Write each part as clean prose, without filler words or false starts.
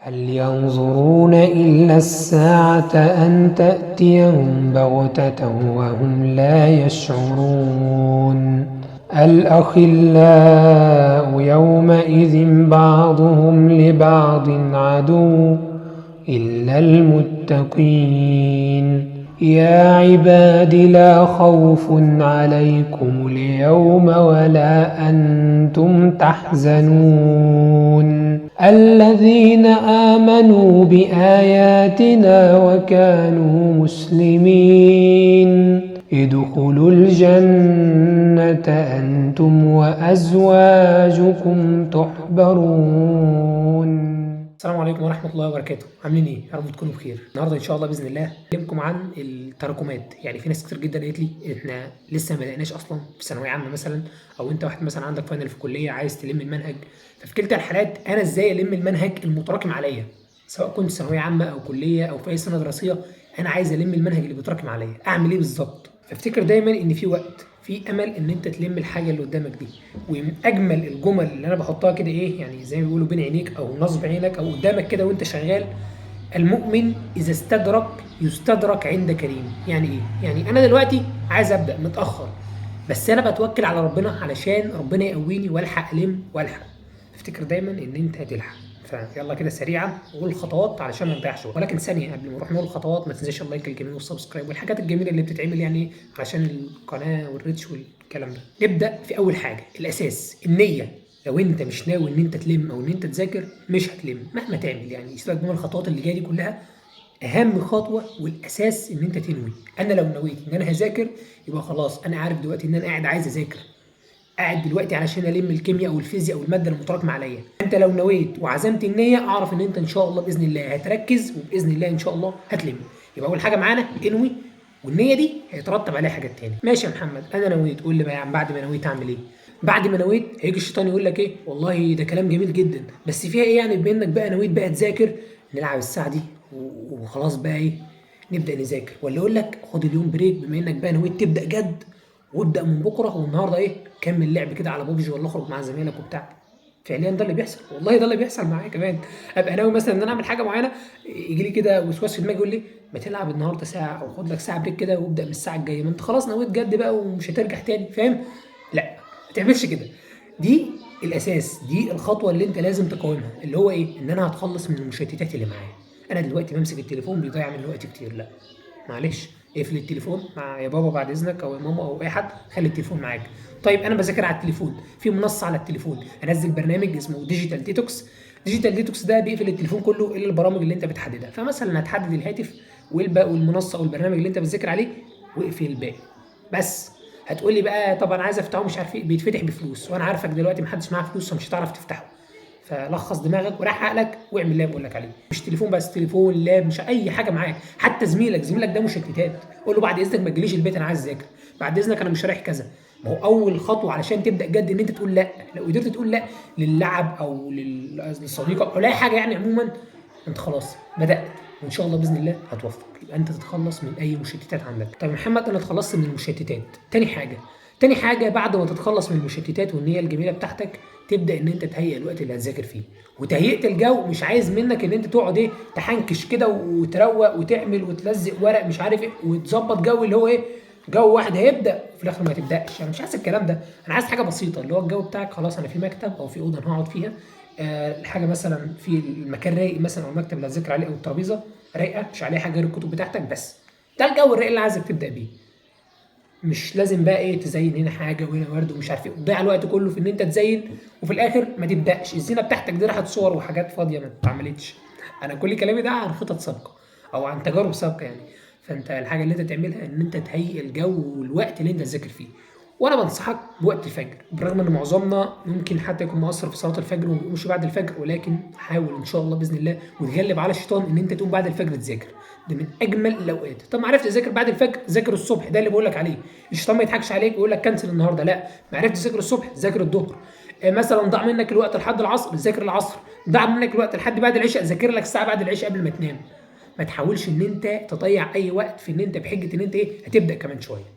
هل ينظرون إلا الساعة أن تأتيهم بغتة وهم لا يشعرون. الأخلاء يومئذ بعضهم لبعض عدو إلا المتقين. يا عباد لا خوف عليكم اليوم ولا أنتم تحزنون. الذين آمنوا بآياتنا وكانوا مسلمين ادخلوا الجنة أنتم وأزواجكم تحبرون. السلام عليكم ورحمة الله وبركاته. عاملين ايه؟ يا رب تكونوا بخير. النهارده ان شاء الله باذن الله هكلمكم عن التراكمات. يعني في ناس كتير جدا قالت لي احنا لسه ما بدأناش اصلا في ثانوية عامة مثلا، او انت واحد مثلا عندك final في كليه عايز تلم المنهج. ففي كلتا الحالات انا ازاي الم المنهج المتراكم عليا، سواء كنت ثانوية عامة او كليه او في اي سنة دراسية، انا عايز الم المنهج اللي بيتراكم عليا، اعمل ايه بالظبط؟ فافتكر دايما ان في وقت، في امل ان انت تلم الحاجة اللي قدامك دي. ومن اجمل الجمل اللي انا بحطها كده ايه، يعني زي ما بيقولوا بين عينيك او نصب عينك او قدامك كده وانت شغال، المؤمن اذا استدرك يستدرك عند كريم. يعني ايه؟ يعني انا دلوقتي عايز ابدا متاخر، بس انا بتوكل على ربنا علشان ربنا يقويني والحق الم والحق. افتكر دايما ان انت هتلحق. فيلا كده سريعا قول الخطوات علشان ما نضيعش وقت. ولكن ثانية قبل ما نروح نقول الخطوات، ما تنساش ال like الجميل وال subscribe والحاجات الجميلة اللي بتتعمل يعني علشان القناة وال reach والكلام ده. نبدا في اول حاجة، الاساس، النية. لو انت مش ناوي ان انت تلم او ان انت تذاكر مش هتلم مهما تعمل. يعني سيبك من الخطوات اللي جاية دي كلها، اهم خطوة والاساس ان انت تنوي. انا لو نويت ان انا هذاكر يبقى خلاص انا عارف دلوقتي ان انا قاعد عايز اذاكر، قاعد دلوقتي علشان الم الكيمياء او الفيزياء او المادة المتراكمة عليا. انت لو نويت وعزمت النية اعرف ان انت ان شاء الله باذن الله هتركز، وباذن الله ان شاء الله هتلم. يبقى اول حاجة معانا انوي، والنية دي هيترتب عليها حاجات تاني. ماشي يا محمد انا نويت، قول لي بقى يا عم بعد ما نويت اعمل ايه؟ بعد ما نويت هيجي الشيطان يقول لك ايه، والله ده كلام جميل جدا، بس فيها ايه يعني بما انك بقى نويت بقى تذاكر، نلعب الساعة دي وخلاص بقى ايه نبدا نذاكر. ولا يقول لك خد اليوم break بما انك بقى نويت تبدا جد، وابدا من بكره والنهارده ايه كمل لعب كده على بوبجي ولا اخرج مع زمايلك وبتاع. فعليا ده اللي بيحصل، والله ده اللي بيحصل معايا كمان. ابقى ناوي مثلا ان انا اعمل حاجة معينة، يجي لي كده وسواس في دماغي يقول لي ما تلعب النهارده ساعة او خد لك ساعة break كده وابدا من الساعة الجاية، ما انت خلاص نويت جد بقى ومش هترجع تاني، فاهم؟ لا ما تعملش كده. دي الاساس، دي الخطوة اللي انت لازم تقاومها، اللي هو ايه، ان انا هتخلص من المشتتات اللي معايا. انا دلوقتي بمسك التليفون بيضيع مني وقت كتير، لا معلش اقفل التليفون مع يا بابا بعد اذنك او يا ماما او اي حد، خلي التليفون معاك. طيب انا بذاكر على التليفون، في منصة على التليفون، انزل برنامج اسمه Digital Detox. Digital Detox ده بيقفل التليفون كله الا البرامج اللي انت بتحددها. فمثلا هتحدد الهاتف والمنصه او البرنامج اللي انت بتذاكر عليه واقفل الباقي بس. هتقول لي بقى طب انا عايز افتحه مش عارف ايه، بيتفتح بفلوس، وانا عارفك دلوقتي محدش معاه فلوس فمش هتعرف تفتحه. فلخص دماغك وريح عقلك واعمل اللي بقول لك عليه. مش تليفون بس، تليفون، lap، مش اي حاجة معاك، حتى زميلك، زميلك ده مشتتات، قول له بعد اذنك ما تجيليش البيت انا عايز اذاكر، بعد اذنك انا مش رايح كذا. ما هو اول خطوة علشان تبدا جد ان انت تقول لا. لو قدرت تقول لا للعب او للصديق او لاي حاجة يعني عموما، انت خلاص بدات وان شاء الله باذن الله هتوفق. يبقى انت تتخلص من اي مشتتات عندك. طيب يا محمد انا اتخلصت من المشتتات، تاني حاجة بعد ما تتخلص من المشتتات والنية الجميلة بتاعتك، تبدا ان انت تهيئ الوقت اللي هتذاكر فيه. وتهيئه الجو مش عايز منك ان انت تقعد ايه تحنكش كده وتروق وتعمل وتلزق ورق مش عارف ايه وتظبط جو اللي هو ايه جو واحد هيبدا وفي الاخر ما تبداش. انا مش عايز الكلام ده، انا عايز حاجة بسيطة اللي هو الجو بتاعك خلاص انا في مكتب او في اوضة انا هقعد فيها، الحاجة مثلا في المكان رايق مثلا، او المكتب اللي هتذاكر عليه او الترابيزة رايقة مش عليها حاجة غير الكتب بتاعتك بس. ده الجو الرايق اللي عايزك تبدا بيه. مش لازم بقى ايه تزين هنا حاجة وهنا ورد ومش عارف ايه، وتضيع الوقت كله في ان انت تزين وفي الاخر ما تبداش. الزينة بتاعتك دي راحت صور وحاجات فاضية ما اتعملتش. انا كل كلامي ده عن خطط سابقه او عن تجارب سابقه يعني. فانت الحاجة اللي انت تعملها ان انت تهيئ الجو والوقت اللي انت تذاكر فيه. وانا بنصحك بوقت الفجر، بالرغم ان معظمنا ممكن حتى يكون مقصر في صلاة الفجر وما بيقومش بعد الفجر، ولكن حاول ان شاء الله باذن الله وتغلب على الشيطان ان انت تقوم بعد الفجر تذاكر. ده من اجمل الاوقات. طب ما عرفت تذاكر بعد الفجر ذاكر الصبح، ده اللي بقول لك عليه. الشيطان ما يضحكش عليك ويقول لك كنسل النهارده، لا، ما عرفت تذاكر الصبح ذاكر الظهر. مثلا ضاع منك الوقت لحد العصر ذاكر العصر، ضاع منك الوقت لحد بعد العشاء ذاكر لك ساعة بعد العشاء قبل ما تنام. ما تحاولش ان انت تضيع اي وقت في ان انت بحجة ان انت ايه هتبدا كمان شوية.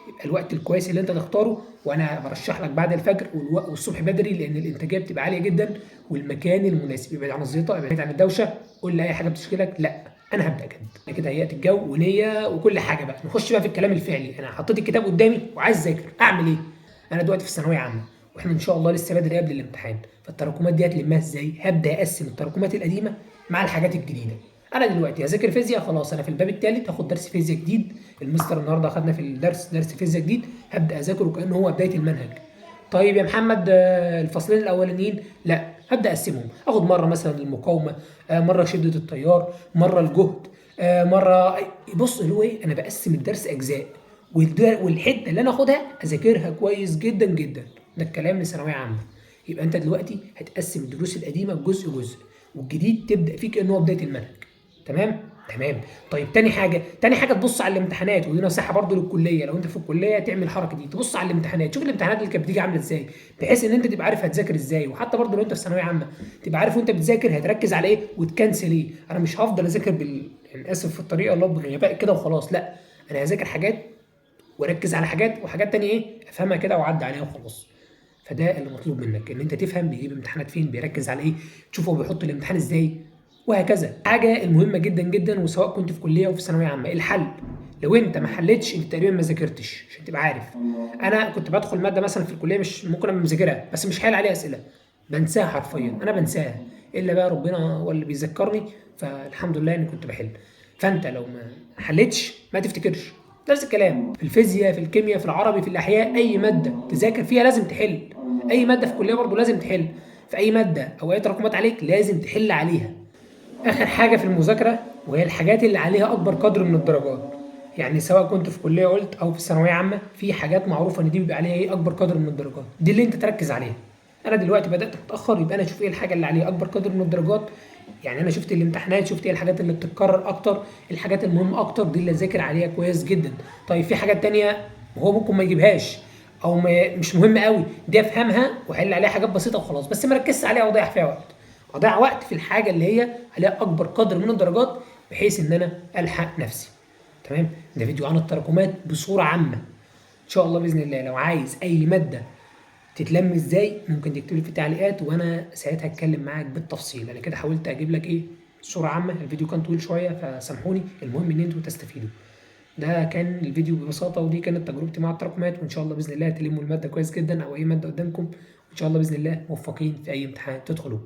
يبقى الوقت الكويس اللي انت تختاره، وانا برشح لك بعد الفجر والصبح بدري، لان الانتاجية بتبقى عالية جدا، والمكان المناسب، ابعد عن الزيطة، ابعد عن الدوشة، قول لي اي حاجة بتشغلك، لا انا هبدا جد. انا كده هيئت الجو ونيه وكل حاجة. بقى نخش بقى في الكلام الفعلي. انا حطيت الكتاب قدامي وعايز اذاكر، اعمل ايه؟ انا دلوقتي في الثانوية عامة، واحنا ان شاء الله لسه بدري قبل الامتحان، فالتراكمات دي هتلمها ازاي؟ هبدا اقسم التراكمات القديمة مع الحاجات الجديدة. انا دلوقتي هذاكر فيزياء، خلاص انا في الباب الثالث هاخد درس فيزياء جديد، المستر النهارده اخدنا في الدرس درس فيزياء جديد، هبدا اذاكره كانه هو بداية المنهج. طيب يا محمد الفصلين الاولانيين، لا هبدا اقسمهم، اخد مرة مثلا المقاومة، مرة شده التيار، مرة الجهد، مرة، بص اللي هو ايه، انا بقسم الدرس اجزاء، والحتة اللي انا اخدها اذاكرها كويس جدا جدا. ده الكلام لثانويه عامة. يبقى انت دلوقتي هتقسم الدروس القديمة جزء جزء، والجديد تبدا فيه كانه هو بداية المنهج. تمام؟ تمام. طيب تاني حاجة، تاني حاجة تبص على الامتحانات، ودي نصيحة برضو للكليه، لو انت في الكلية تعمل الحركة دي، تبص على الامتحانات، شوف الامتحانات اللي كانت بتيجي عامله ازاي، بحيث ان انت تبقى عارف هتذاكر ازاي، وحتى برضو لو انت في ثانوية عامة تبقى عارف وانت بتذاكر هتركز على ايه وتكنسل ايه. انا مش هفضل اذاكر يعني اسف في الطريقة اللي هو بغباء كده وخلاص، لا انا هذاكر حاجات واركز على حاجات، وحاجات تانية ايه افهمها كده واعدي عليها وخلاص. فده اللي مطلوب منك، ان انت تفهم بيجيب امتحانات فين، بيركز على ايه، تشوف هو بيحط الامتحان ازاي، وهكذا. حاجة المهمة جدا جدا، وسواء كنت في كليه او في ثانوية عامة، الحل. لو انت ما حلتش انت تقريبا ما ذاكرتش، عشان تبقى عارف. انا كنت بدخل مادة مثلا في الكلية مش ممكن ابقى مذاكرها، بس مش حال عليها اسئلة، بنساها حرفيا، انا بنساها، الا بقى ربنا هو اللي بيذكرني، فالحمد لله اني كنت بحل. فانت لو ما حلتش ما تفتكرش. نفس الكلام في الفيزياء، في الكيمياء، في العربي، في الاحياء، اي مادة تذاكر فيها لازم تحل. اي مادة في الكلية برضو لازم تحل، في اي مادة او اي تراكمات عليك لازم تحل عليها. اخر حاجة في المذاكرة، وهي الحاجات اللي عليها اكبر قدر من الدرجات. يعني سواء كنت في كليه قلت او في ثانوية عامة، في حاجات معروفة ان دي بيبقى عليها ايه اكبر قدر من الدرجات، دي اللي انت تركز عليها. انا دلوقتي بدات متاخر، يبقى انا اشوف ايه الحاجة اللي عليها اكبر قدر من الدرجات. يعني انا شفت الامتحانات، شفت ايه الحاجات اللي بتتكرر اكتر، الحاجات المهمة اكتر، دي اللي اذاكر عليها كويس جدا. طيب في حاجات تانية هو ممكن ما يجيبهاش او مش مهمة قوي، دي افهمها واحل عليها حاجات بسيطة وخلاص، بس ما ركزش عليها واضيع فيها وقت. اضيع وقت في الحاجة اللي هي عليها اكبر قدر من الدرجات، بحيث ان انا الحق نفسي. تمام؟ ده فيديو عن التراكمات بصورة عامة. ان شاء الله باذن الله لو عايز اي مادة تتلم ازاي ممكن تكتب لي في التعليقات، وانا ساعتها اتكلم معاك بالتفصيل. انا كده حاولت اجيب لك ايه صوره عامة، الفيديو كان طويل شوية فسامحوني، المهم ان انتوا تستفيدوا. ده كان الفيديو ببساطة، ودي كانت تجربتي مع التراكمات، وان شاء الله باذن الله تلموا المادة كويس جدا او اي مادة قدامكم، وان شاء الله باذن الله موفقين في اي امتحان تدخلوه.